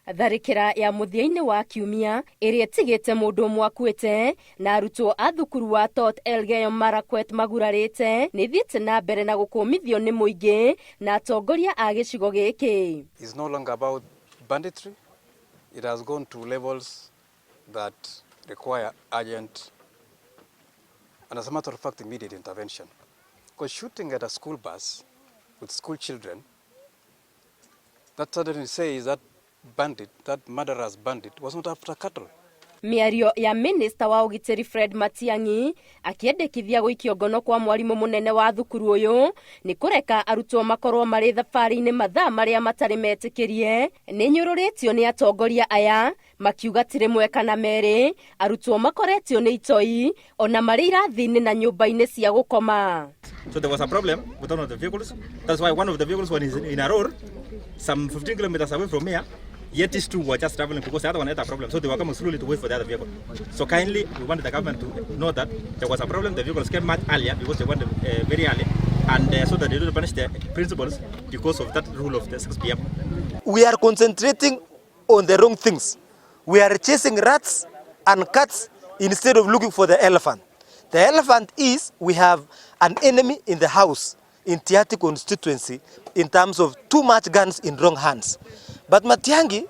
Tharĩkĩra ya mũthia-inĩ wa kiumia ĩrĩa ĩtigĩte mũndũ ũmwe akuĩte na arutwo a thukuru wa Tot Elgeyo Marakwet magurarĩte nĩ ĩthiĩte na mbere na gũkũmithio nĩ mũingĩ na atongoria a gĩcigo gĩkĩ. Is no longer about banditry. It has gone to levels that require urgent and, as a matter of fact, immediate intervention. Because shooting at a school bus with school children, that suddenly says that bandit, that murderous bandit, was not after cattle. Mĩario ya minista wa ũgitĩri Fred Matiang'i akĩendekithia gũikio ngono kwa mwarimũ mũnene wa thukuru ũyũ nĩ kũreka arutwo makorwo marĩ thabarĩ-inĩ mathaa marĩa matarĩ metĩkĩrie nĩ nyũrũrĩtio nĩ atongoria aya makiuga ti rĩmwe kana merĩ arutwo makoretio nĩ itoi ona marĩ irathi-inĩ na nyũmba-inĩ cia gũkoma. So there was a problem with one of the vehicles. That's why one of the vehicles was in Aror, some 15 kilometers away from here. Yet these two were just traveling because the other one had a problem. So they were coming slowly to wait for the other vehicle. So kindly, we wanted the government to know that there was a problem. The vehicles came much earlier because they went very early. And so that they don't punish the principals because of that rule of the 6 p.m. We are concentrating on the wrong things. We are chasing rats and cats instead of looking for the elephant. The elephant is we have an enemy in the house in Tiaty constituency in terms of too much guns in wrong hands. But Matiang'i,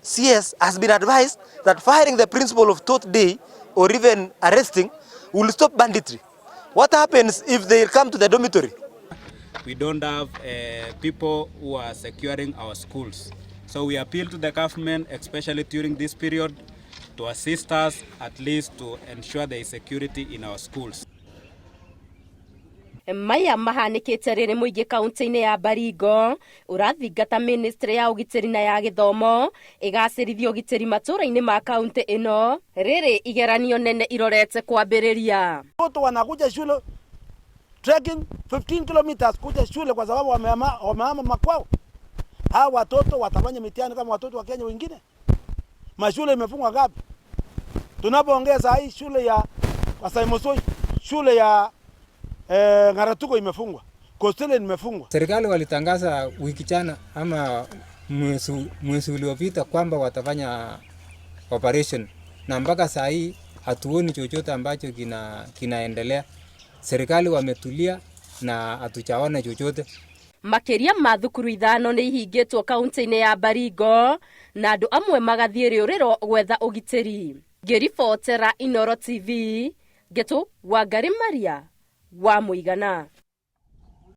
CS, has been advised that firing the principal of Tot Day or even arresting will stop banditry. What happens if they come to the dormitory? We don't have people who are securing our schools. So we appeal to the government, especially during this period, to assist us at least to ensure there is security in our schools. Maya mahanĩkĩte rĩrĩ mũingĩ kaunti-inĩ ya Baringo ũrathingata ministry ya ũgitĩri na ya gĩthomo ĩgacĩrithia ũgitĩri matũũra-inĩ ma kaunti ĩno rĩrĩ igeranio nene irorete kwambĩrĩria. Watoto wanakuja shule trekking 15 kilometers kuja shule kwa sababu wamehama makwao. Hawa watoto watafanya mitihani kama watoto wa Kenya wengine? Mashule imefungwa ngapi? Tunapoongea saa hii shule ya Wasaimosoi, shule ya Ngaratuko imefungwa, Kostele imefungwa. Serikali walitangaza wiki jana ama mwezi uliopita kwamba watafanya operation na mpaka saa hii hatuoni chochote ambacho kinaendelea. Serikali wametulia na hatujaona chochote. Makĩria ma thukuru ithano nĩ ihingĩtwo kaunti-inĩ ya Baringo na andũ amwe magathiĩ rĩũrĩro gwetha ũgitĩri. Ngĩribotera Inoro TV, Ngetu Wangari Maria wa Mũigana.